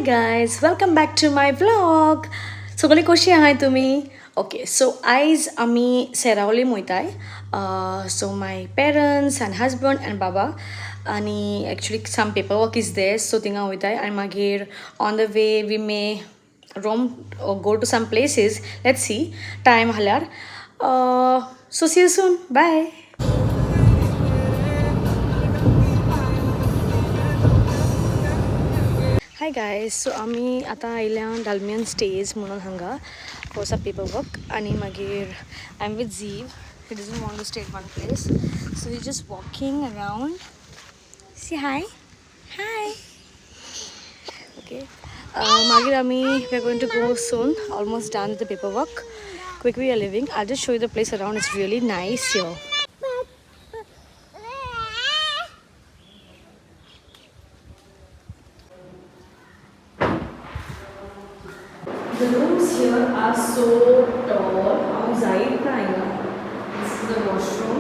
Guys, welcome back to my vlog. सगळीं कशीं आहाय तुमी? ओके, सो आयज आमी सेरावलीम वयताय. So my parents and husband and बाबा आनी actually some paper work is there, so थिंगा वयताय आनी मागीर on the way we may roam, go to some places. Let's see time आसल्यार. So see you soon, bye. Hi guys, so आमी आतां आयल्या डालमियन स्टेज म्हणून हांगा फॉर सम पेपर वर्क आनी मागीर I am with Zeev. He doesn't want to stay at one place, so he just walking around. See, hi hi. Okay, मागीर आमी we are going to go soon. Almost done with the paper work. Quick, we are leaving. I'll just show you the place around. It's really nice here. The rooms here are so tall. हांव जायत ना हिंगा. This is the washroom.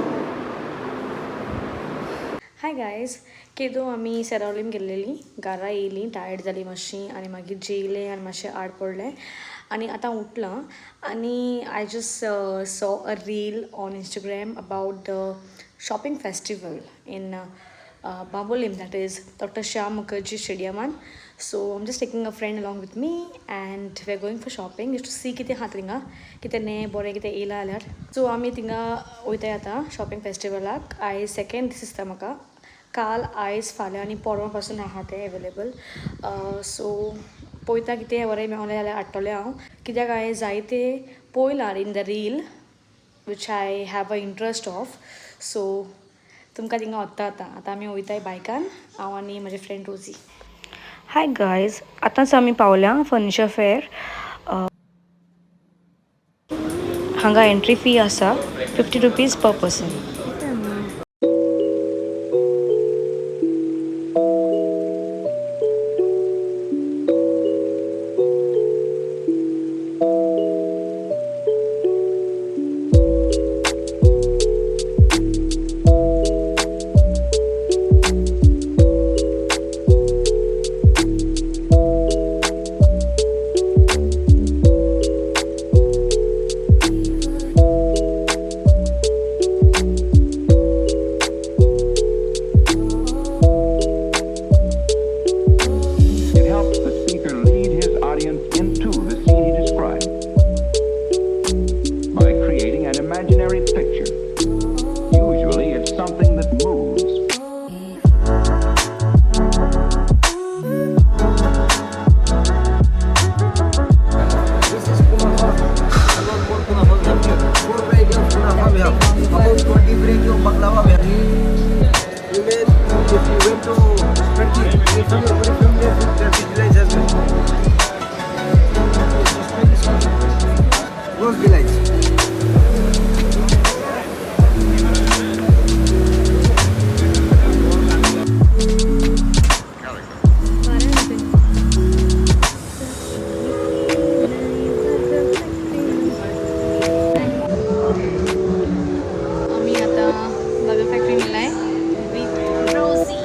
Hi guys, केदो आमी सेरावलीम गेल्लेली. घरा येयली, tired जाली मातशी आनी मागीर जेयलें आनी मातशें आड पडलें आनी आतां उठलां आनी I just saw a reel on Instagram about the shopping festival in Bambolim, that is Doctor Shyam Mukherjee स्टेडियमान. So I'm just taking a friend along with me and we are going for shopping just to see कितें आहा थिंगा, कितें नें बरें कितें येयलां जाल्यार. So आमी थिंगा वयताय आतां शॉपिंग फेस्टिवलाक. आयज सेकेंड दीस दिसता म्हाका. काल, आयज, फाल्यां आनी पोरवां पासून आहा तें एवेलेबल. सो पळयता कितें बरें मेवलें जाल्यार हाडटलें हांव, कित्याक हांवें जायते पळयलां in the reel which I have a interest of. So तुमकां थिंगा वता आतां. आतां आमी वयताय बायकान, हांव आनी म्हजें फ्रेंड रोजी. हाय गायज, आतांच आमी पावल्या फर्निचर फेर. हांगा एंट्री फी आसा ₹50 पर person. It helps the speaker lead his audience into the scene he describes by creating an imaginary picture. Usually, it's something that moves. This is kunafa. About four kunafa we have here. Four variety of kunafa we have. About 20 variety of baklava we have. You may, if you went to Turkey, if you are very familiar with Turkish delights as well. Yes, just try this one. Rose delights. आमी आतां burger factory येयलाय with Rosie.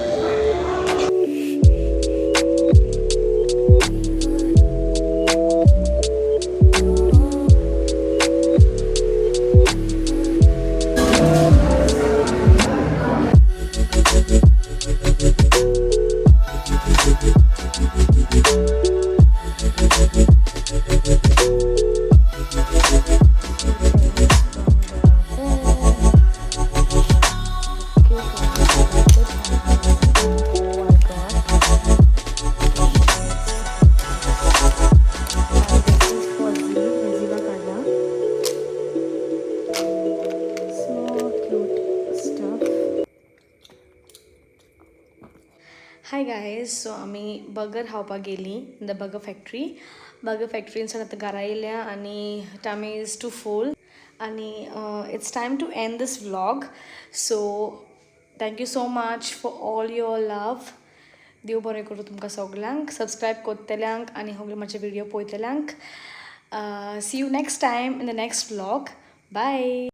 Oh my God. This is for Zeev, Ziva काडला. Small cute stuff. Hi guys, so आमी burger खावपाक गेलीं in the burger factory. Burger फॅक्टरीनसून आतां घरा येयल्या आनी tummy is too full आनी it's time to end this vlog. So thank you so much for all your love. देव बरें करूं तुमकां सगल्यांक, सबस्क्रायब करतल्यांक आनी सगळे म्हाजे व्हिडियो पळयतल्यांक. See you next time in the next vlog. Bye.